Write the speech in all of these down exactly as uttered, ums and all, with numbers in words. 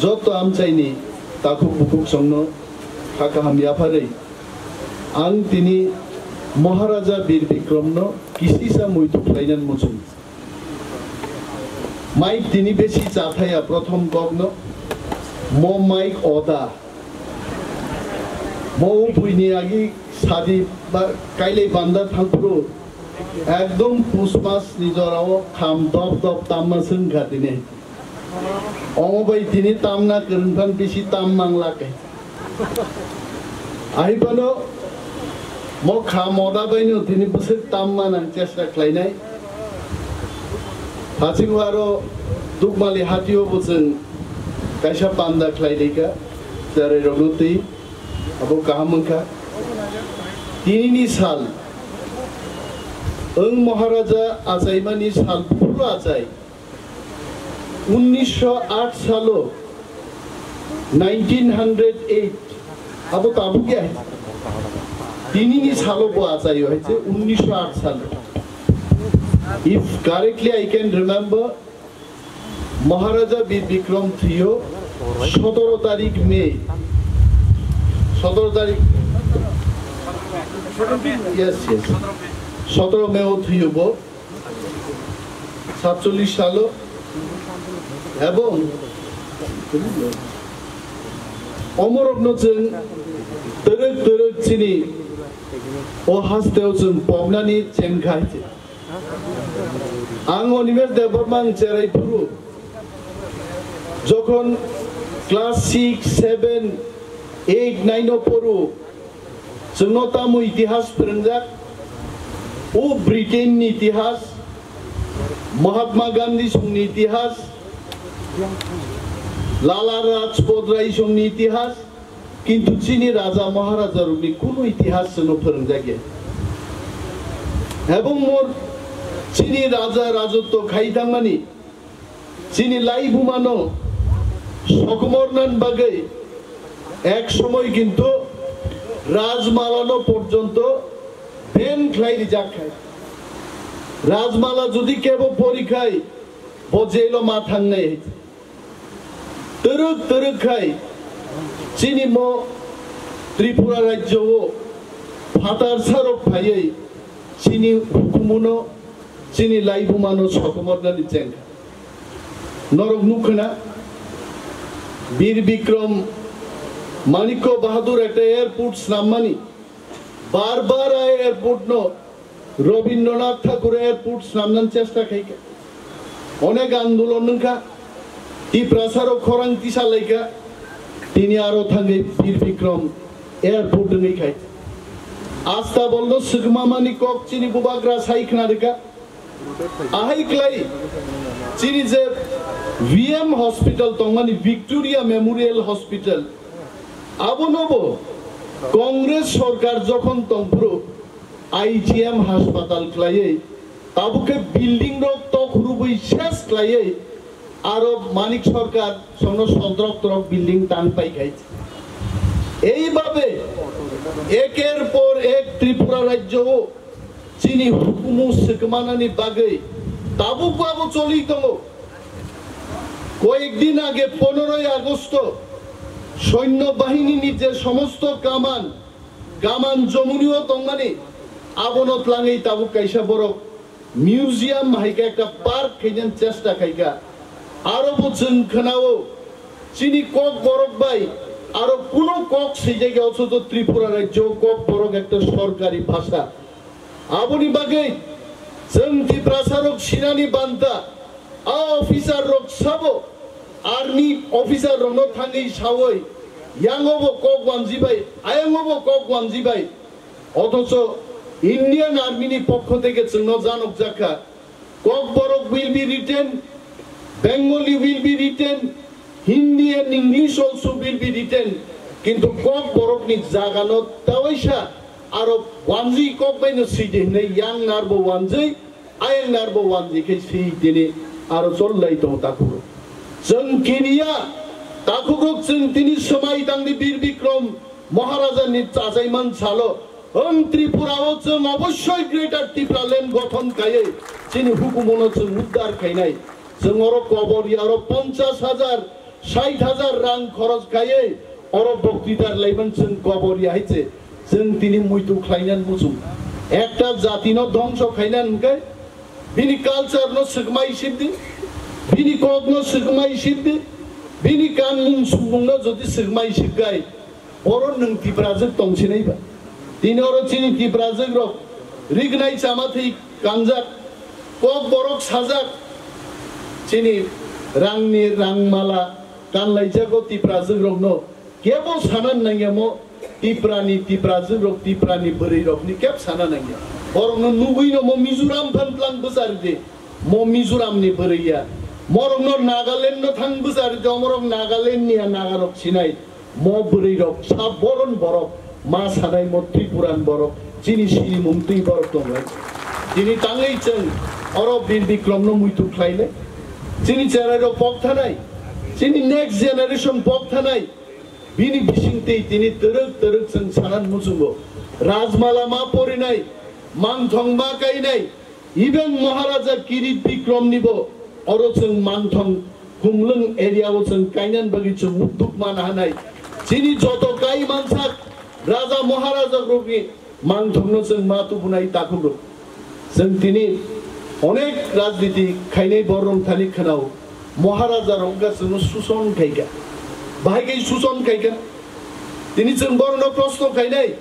Joto amchaini takhuk bukhuk songno kha kaham yapharwi ang tini Maharaja Bir Bikramno kisisa muitu khlainani muchung. Mike tini besi chathaya prothom kokno, mo Mike oda. Mo ubuini agi sadi ba kailai banda thangphuru ekdom pusmas ni jorao kham dop dop tamma swngkha tini. Omo bai tini tamna kwrwngphang bisi tam manglak. Ahibano mo kha moda baino tini bwswk tamma nang chesta khlainai. Haching aro Dukmali hatio bo chwng kaisa panda khlai dika, cherai rokno twi abo kaham wngkha. Tinini sal, wng Maharaja achaimani sal buphuru achai. Unnisho aat salo, nineteen hundred eight, abo tabuk ya. Tinini salo bo achaio hai je unnisho aat salo. If correctly I can remember, Maharaja Bir Bikram thwiyo sotoro tarik May. Sotoro tarik. Yes, yes. Sotoro May o thwiyo bo. Satchollish salo. Ebong omorokno chwng twrwk twrwk chini o hasteo chwng poknani chengkha hai. Ang Animesh Debbarma ang cherai phuru, jokhon class six, seven, eight, nine o poru, chwngno tamo itihas phwrwngjak, o Britain ni itihas, Mahatma Gandhi songni itihas, Lala Rajpat Rai songni itihas, kintu chini raja maharaja rokni kunu itihas chwngno phwrwngjak ya. Ebong mor chini raja rajotwo khai thangmani, chini laibumano sokomornan bagwi ek somoi kintu Rajmalano porjonto ban khlai rijak khai. Rajmala jodi kebo pori khai, bo jailo ma thangnai. Twrwk twrwk khai chini mo Tripura rajyo o phatar sarok phaiwi chini hukumuno, chini laibumano sokomornani chengkha. Norok nukhwna Bir Bikram Manikya Bahadur ekta airport snammani, bar bar a airport no Rabindranath Thakur airport snamnani chesta khaikha. Onek andolon wngkha. Tiprasa rok khorang tisa laikha. Tini aro thangwi Bir Bikram airport wngwi khai. Asta bolno swkmamani kok chini bubagra sai khna rwkha. Ahai klai chini je V M hospital tongmani Victoria Memorial Hospital, abono bo Congress sorkar jokhon tongphuru I G M haspatal khlaiwi, tabuk khe building rok tok rubui ses khlaiwi, aro Manik Sarkar songno sodrok drok building tang pai khai. Ei babe eker por ek Tripura rajyo o chini hukumu swkmanani bagwi tabuk bo abo choli tongo. Koyek din age poneroi Agosto soinno bahini ni je somosto kaman Kaman Jomunio tongmani, abono tlangwi tabuk kaisa borok museum hai khe ekta park khainani chesta khaikha. Aro bo chwng khwnao chini Kokborok bai aro kuno kok swijak ya, othocho Tripura rajyo Kokborok ekta sorkari bhasha. Aboni bagwi chwng Tiprasa rok sinani banta, a officer rok sabo army officer rokno thangwi sawi, yango bo kok wanji bai, ayango bo kok wanji bai. Othocho Indian Army ni pokho theke chwngno janok jakha, Kokborok will be written, Bengali will be written, Hindi and English also will be written. Kintu Kokborok ni jaga no tawaisa aro wanji kok bai no sidi hinwi yang narbo wanji, ayang narbo wanji khe si tini aro chol lai tong takhuk. Chwng kiniya takhuk chwng tini swmai tangdi Bir Bikram Maharaja ni chajaiman salo. Ang Tripura o chwng obossoi Greater Tipraland gothon kaiwi chini hukumono chwng uddar khainai. Chwng oro kobor ya oro ponchash hajar Sait hajar rang khoros khaiwi oro boktitar laiman chwng kobor ya hai se chwng tini muitu khlaina muchung. Ekta jati no dhongso khaina hwnkhe bini culture no swkmai sibdi, bini kok no swkmai sibdi, bini kanmung sumung no jodi swkmai sibkhai, oro nwng Tiprajwk tongsinai ba? Tini oro chini Tiprajwk rok rignai chama thwi kanjak, kok borok sajak, chini rangni rangmala kanlaijago Tiprajwk rokno kebo sana nangyamo, Tiprani Tiprajwk rok, Tiprani bwrwi rokni keb sana nangya. Borokno nugwi no mo Mizoram phan tlang bwchari di, mo Mizoram ni bwrwi ya. Morokno Nagaland no thang bwchari di, omorok Nagaland ni ya, Naga rok sinai. Mo bwrwi rok sa boron borok ma sanai mo Tripuran borok chini sinimung twi borok tonglai. Tini tangwi chwng oro Bir Bikrom no muitu khlaile. Chini cherai rok pok thanai. Chini next generation pok thanai. Bini bisingtwi tini twrwk twrwk chwng sanan muchungo. Rajmala ma porinai, mangthong ma kainai, even Maharaja Kirit Bikrom nibo oro chwng mangthong Khumlwng area o chwng kainan bagwi chwng mukduk man hanai. Chini joto kai mansak Raja Maharaja rokni mangthokno chwng ma tubunai takhukrok. Chwng tini onek rajniti khainai borok thani khwnao. Maharaja rok wngkha chwngno suson khaikha. Bahai khe suson khaikha. Tini chwng borokno proshno khainai.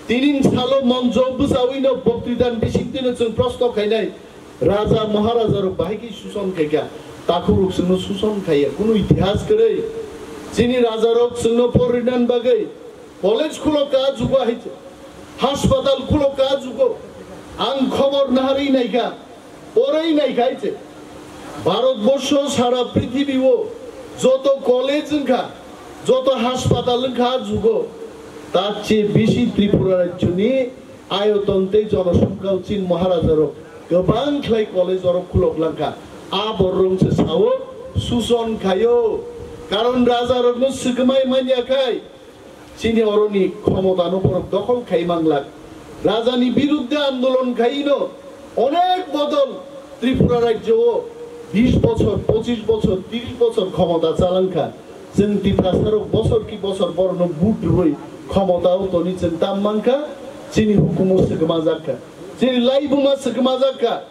Tini salo monjo bwchawi no boktidan bisingtwi no chwng proshno khainai. Raja Maharaja rok bahai khe suson khaikha. Takhukrok chwngno suson khaiya. Kunu itihas kwrwi. Chini raja rok chwngno porinan bagwi college khulok ka jugo hai. Haspatal khulok ka jugo. Ang khobor naharwi naikha, porwi naikha hai se. Bharat borsho sara prithibi o joto college wngkha, joto haspatal wngkha jugo. Tachi bisi Tripura rajyoni ayoton tei jonosongkha chin Maharaja rok kwbang khlai college oro khulok langkha. A borok se sao suson khaio. Karon raja rokno swkmai manya khai. Chini oroni khomotano borok dokhol khai manglak. Rajani birudde andolon khaino onek bodol Tripura rajyo o bish bochor, pochish bochor, trish bochor khomota chalangkha. Chwng Tiprasarok bochor ki bochor borokno vote rwui khomota o toni chwng tam mankha, chini hukumu swkmajakkha, chini laibuma swkmajakkha.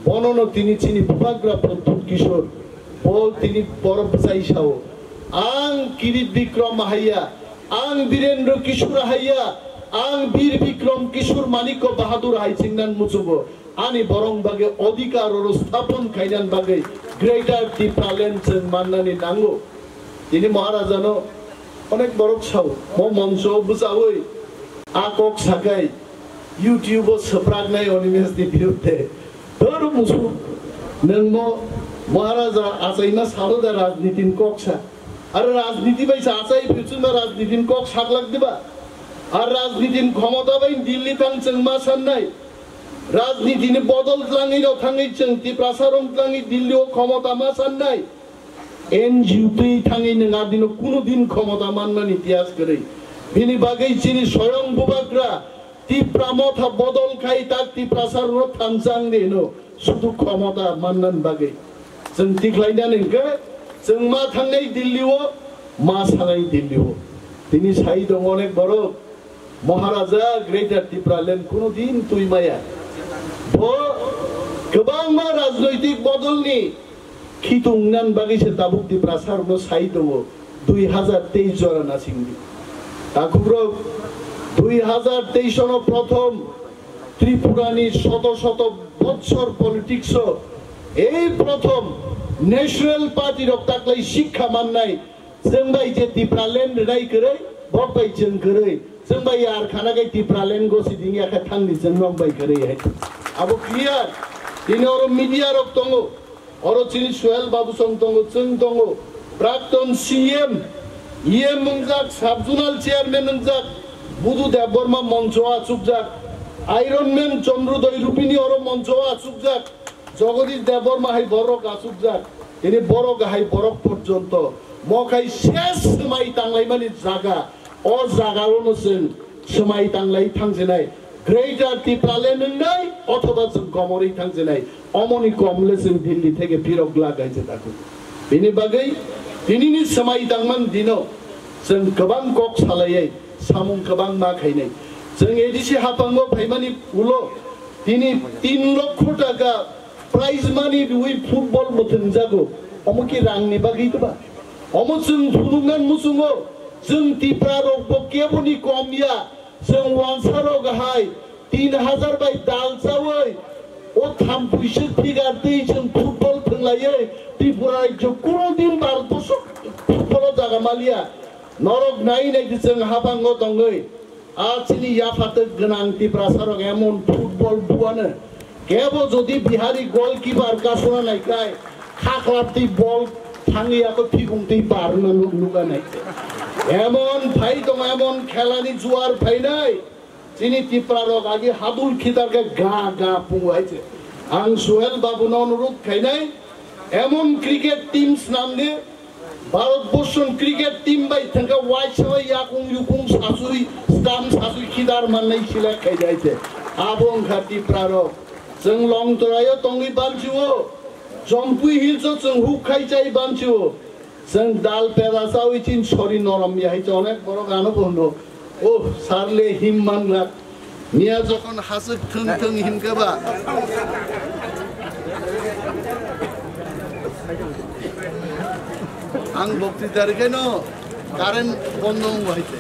Bonono tini chini bubagra Pradyut Kishore, bo tini borok bwsai sao, "Ang Kirit Bikram haiya, ang Birendra Kishore haiya, ang Bir Bikram Kishore Manikya Bahadur hai chingnan muchungo, ani borok bagwi odhikar oro sthapon khainan bagwi Greater Tipraland chwng mannani nango." Tini Maharajano onek borok sao, mo moncho bwchaui a kok sakai YouTube o swpraknai Animesh ni birudde. Tor musu, nwng mo Maharaja achaima salo da rajniti ni kok sa. Aro rajniti bai sa achai phichunba rajniti ni kok saklak diba? Ar rajniti ni khomota bai Delhi thang chwng ma sannai. Rajniti ni bodol tlangwi rok thangwi chwng Tiprasa rok tlangwi Delhi o khomota ma sannai. N G O twi thangwi nwng adino kunu din khomota manmani tiyas kwrwi. Bini bagwi chini soyong bubagra Tipra motha bodol khai tak Tiprasa rok thansa wngdi hino sudu khomota mannan bagwi. Chwng tikhlainani hwnkhe chwng ma thangnai Delhi o, ma sanai Delhi o. Tini sai tongo onek borok. Maharaja Greater Tipraland kunu din twi maya. Bo kwbangma rajnoitik bodolni khitung nan bagwi se tabuk Tiprasa rokno sai tongo dui hazar teis jora nasingdi. Takhukrok, dui hazar teis no prothom Tripurani shoto shoto botshor politics o ei prothom National Party rok taklai sikha mannai. Chwng bai je Tipraland rwnai kwrwi, bok bai chwng kwrwi. Chwng bai yar khana khe Tipraland gosi ding ya khe thangni chwng nok bai kwrwi hai. Abo clear. Tini oro media rok tongo. Oro chini Suhel Babu song tongo, chwng tongo. Prakton C M, E M wngjak, sub zonal chairman wngjak, Budu Debbarma moncho achukjak. Iron Man Chandrodoi Rupini oro moncho achukjak. Jagadish Debbarma hai borok achukjak, tini borok hai borok porjonto mo khai ses swmai tanglaimani jaga, o jaga-o no chwng swmai tanglai thangsinai, Greater Tipraland wngnai othoba chwng komorwi thangsinai, omoni komle chwng Delhi theke phirok glak hai se takhuk. Bini bagwi Tinini swmai tangmani dino chwng kwbang kok salaiwi samung kwbang ma khainai. Chwng A D C haphango phaimani ulo tini tin lokho taka prize money rwi football mwthwngjago. Omo ki rangni bagwi twma? Omo chwng phunuknani muchungo chwng Tipra rokbo keboni kom ya. Chwng wansarok hai tin hajar bai dal chawi, o thampui swk phigar twi chwng football thwnglaiwi Tripura rajyo kuno din Bharat borsho football o jaga maliya. Norok nai nai di chwng haphango tongwi. A chini yaphatok gwnang Tiprasarok emon football buano. Kebo jodi Bihari goalkeeper kasuna naikai, khaklap twi ball thangwi ako thikung twi barna nuk-, nuga nai. Emon phai tong, emon khelani juar phainai. Chini Tipra rok agi hadul khitar khe ga ga pungu hai se. Ang Suhel Babu no onurudh khainai, emon cricket team snam di, Bharat Borsho ni cricket team bai thangkha waisa bai yakung yukung sasui, stam sasui khidar mannai select khai jai se. Abo wngkha Tipra rok. Chwng Longtrai o tongwi banchi o, Jampui Hills o chwng huk khai chai banchi o. Chwng dal peda chawi chin sori norom ya hai se onek borok ano bo hwno. Oh, sarle him manglak. Miya jokhon haswk thwng thwng hinkhe ba. Ang bokti tarikhe no current bondo wng hai se.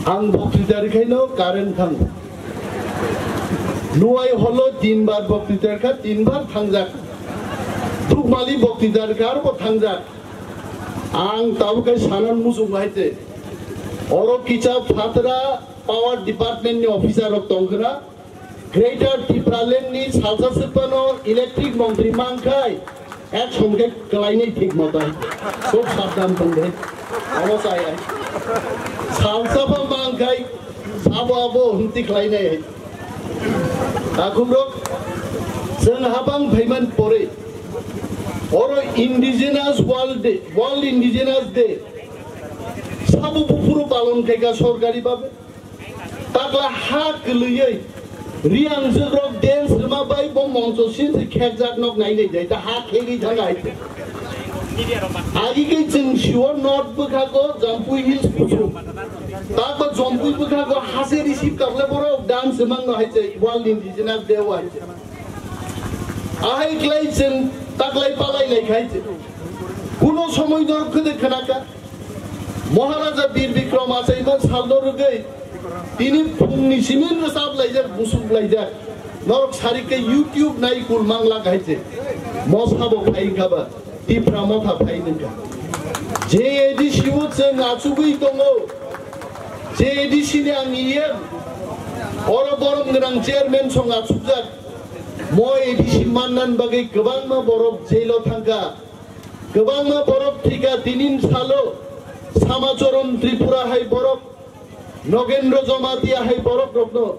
Ang boktrita rikhaino current thang. Nuai holo tinbar boktrita rikha, tinbar thangjak. Dukmali boktrita rikha, arbo thangjak. Ang tabuk kai sanan muchung hai te. Oro kicha phatra power department ni officer rok tongkhna. Greater Tipraland ni salsa swkpano electric montri mankhai, ek somkhe kwlainai thik moto. Khub sabdan tongde. Omo chaya. Salsa bo mankhai, sabo abo hwnti khlainai. Takhukrok, chwng habang phaiman pore, oro Indigenous World Day, World Indigenous Day, sabo buphuru palon khaika sorkari babe. Takla ha kwlwiwi Riang jwkrok dance rwma bai bo moncho sin se khekjak nok nai nai jai ta ha khegwi thang ai. Agi khe chwng siwo north bwkhago Jampui Hills kuchuk. Takbo Jampui bwkhago hase receive kaple borok dance mang no hai se World Indigenous Day o hai se. Ahai klai chwng taklai palai lai khai se. Kuno somoi norok khede khnaka. Maharaja Bir Bikram achaima salno rwgwi tini phungni simi rwchap laijak, busuk laijak. Norok sari khe YouTube nai kul mangla hai se. Mosa bo phai wngkha ba, Tipra Motha phai wngkha. Je A D C o chwng achugwi tongo. Je A D C ni ang E M. Oro borom gwnang chairman song achukjak. Mo A D C mannan bagwi kwbangma borok jail o thangkha. Kwbangma borok thika tinin salo Samachoron Tripura hai borok, Nogendro Jamatia hai borok rokno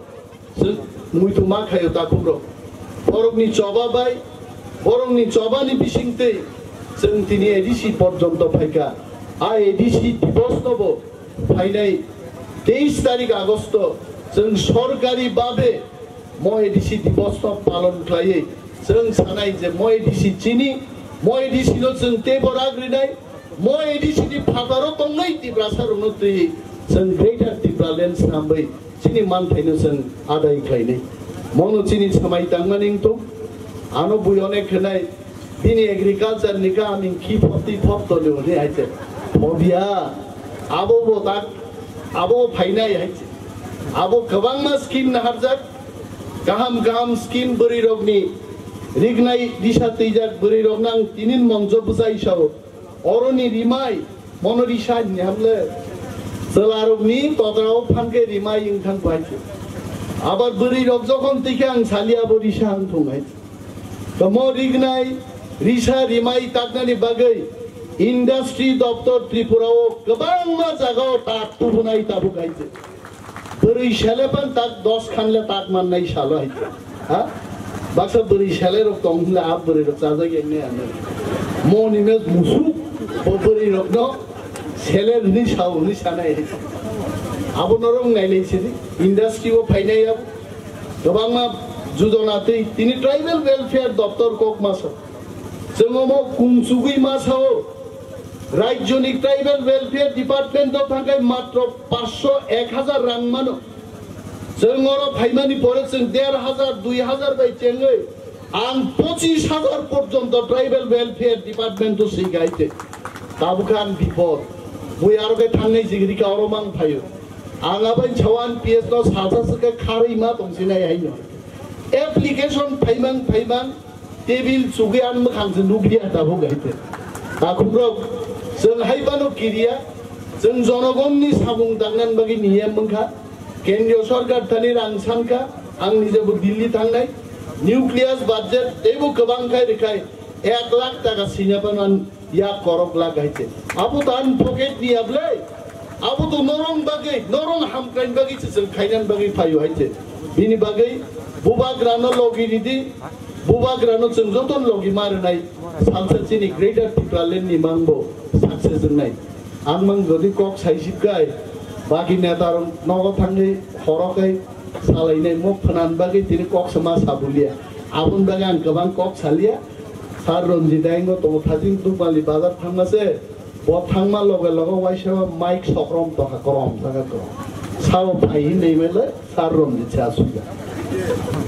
chwng muitu ma khaio takhuk rok. Borokni choba bai, borokni chobani bisingtwi chwng tini A D C porjonto phaikha. A A D C divos no bo phainai teis tarik Agosto chwng sorkari babe mo A D C divos no palon khlaiwi chwng sanai je mo A D C chini, mo A D C no chwng teibo rak rinai, mo A D C ni phataro tongnai Tiprasa rokno twi chwng Greater Tipraland swnamwi chini manthaino chwng adai khlainai. Mono chini swmai tangmani wngtong, ano bui onek khenai, bini agriculture ni kahamni khi photi phop toni hwnwi hai se. Phobia, abo bo tak, abo bo phainai hai se. Abo kwbangma scheme naharjak, kaham kaham scheme bwrwi rokni rignai disa twijak bwrwi rokno ang tinin monjo bwchai sao. Oroni rimai, mono risa ni hamle. Chwlarokni totrao phankhe rimai wngthang pai se. Abar bwrwirok jokhon twi khe ang saliya bo risa wngthung hai. Tomo rignai, risa rimai taknani bagwi industry doptor Tripura o kwbangma jagao tak tubunai tabuk hai se. Bwrwi sele pan tak dos khanle tak mannai salo hai se. Ha? Baksa bwrwi sele rok tong hwnle a bwrwi rok chajak yang nai ano. Moni mes musuk bo bwrwi rok no sele hwnwi sao hwnwi sanai hai se. Abo norok nailai sidi industry o phainai abo. Kwbangma jujona twi tini tribal welfare doptor kok masa. Chwng omo kung chugwi masa o. Rajyoni tribal welfare department o thangkai matro paanch sho ek hajar rang mano. Chwng oro phaimani pore chwng der hajar, dui hajar bai chengwi ang pochis hajar porjonto tribal welfare department o swi gaite. Tabukha ang bipod. Bui aro khe thangnai jigrika oro mang phaio. Ang abai chawan P S no salsa swkhe kharwi ma tongsinai haino. Application phaimang phaimang tebil chugwi ang mwkhang se nukliya tabuk gaite. Takhukrok chwng hai phano kiriya, chwng jonogonni samung tangnan bagwi niyam wngkha. Kendriyo sorkar thani rang sankha, ang nijebo Delhi thangnai. Nucleus budget teibo kwbang khai rwkhai ek lakh taka sina phano ang yak korok lakh hai se. Abo to ani pocket ni ablai. Abo to norong bagwi, norong hamkrain bagwi se chwng khainan bagwi phaio hai se. Bini bagwi bubagrano logi ridi, bubagrano chwng joton logi ma rwnai salsa chini Greater Tipraland ni mangbo success wngnai. Ang mang jodi kok saisip kai, bagi neta rok nogo thangwi horo kai salainai mo phanan bagwi tini kok sama sabulia. Aboni bagwi ang kwbang kok salia. Sir Ranjit aingo tongo thajin Dukmali bazar thangma se. Bo thangma loge loge waisa mic sokrom tokha korom jaga korom. Sao phai hinwi mele Sir Ranjit se asukya.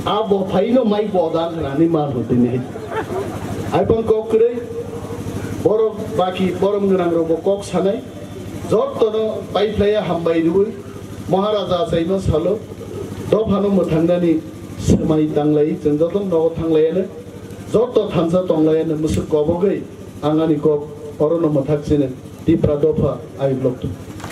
A bo phai no mic bo da khnani ma hutini. Ai pang kok kwrwi borok baki borom gwnang rok bo kok sanai. Jottono paiphlaiya hambai rwui Maharaja achaino salo dophano mwthangnani swmai tanglai chwng jotono nogo thanglaiano jotto thansa tonglaino mwswk kobogwi ang ani kok orono mwthak sino Tipra dopha I block.